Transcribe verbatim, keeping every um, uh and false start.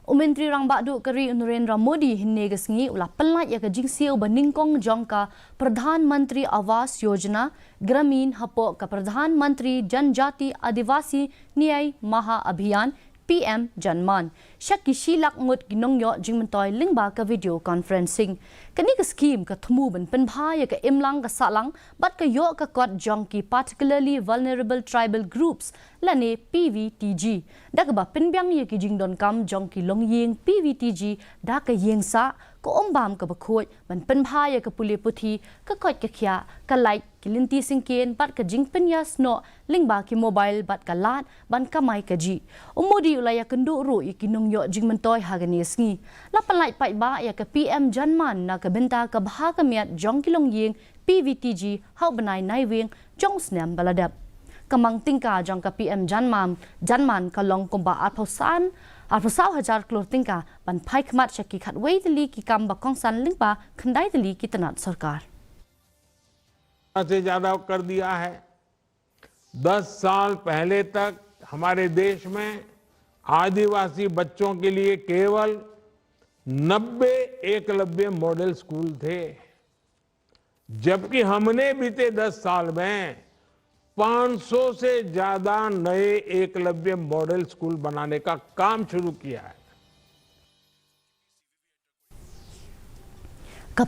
U Myntri Rangbah Duh ka ri u Narendra Modi hynne ka sngi u la pynlait ïa ka jingsiew ba nyngkong jong ka Pradhan Mantri Awas Yojana Gramin hapoh ka Pradhan Mantri Janjati Adivasi Nyay Maha Abhiyan, P M Janman, sha ki shi lak ngut ki nongïoh jingmyntoi lyngba ka video conferencing. Kane ka skhim ka thmu ban pynbha ïa ka imlang ka sahlang bad ka ïoh ka kot jong ki particularly vulnerable tribal groups lane P V T G, da kaba pynbiang ïa ki jingdonkam jong ki longïing P V T G, da ka ïing sah, ka um bam kaba khuid, ban pynbha ïa ka pule puthi, ka koit ka khiah, ka lait, ki lynti syngkien bad ka jingpynïasnoh lyngba ki mobile bad ka lad ban kamai kajih. U Modi u la ïakynduh ruh ïa ki nongïoh jingmyntoi ha kane ka sngi. La pynlait paidbah ïa ka P M Janman na ka bynta ka bha ka miat jong ki longïing P V T G ha u bnai Naiwieng jong u snem ba la dep. Ka mang tyngka jong ka P M Janman, Janman ka long kumba arphew san, arphew saw hajar klur tyngka ban phai khmat sha ki khatwei tylli ki kam ba kongsan lyngba khyndai tylli ki tnat sorkar. से ज्यादा कर दिया है। दस साल पहले तक हमारे देश में आदिवासी बच्चों के लिए केवल नब्बे एकलव्य मॉडल स्कूल थे, जबकि हमने बीते दस साल में पाँच सौ से ज्यादा नए एकलव्य मॉडल स्कूल बनाने का काम शुरू किया है। Ka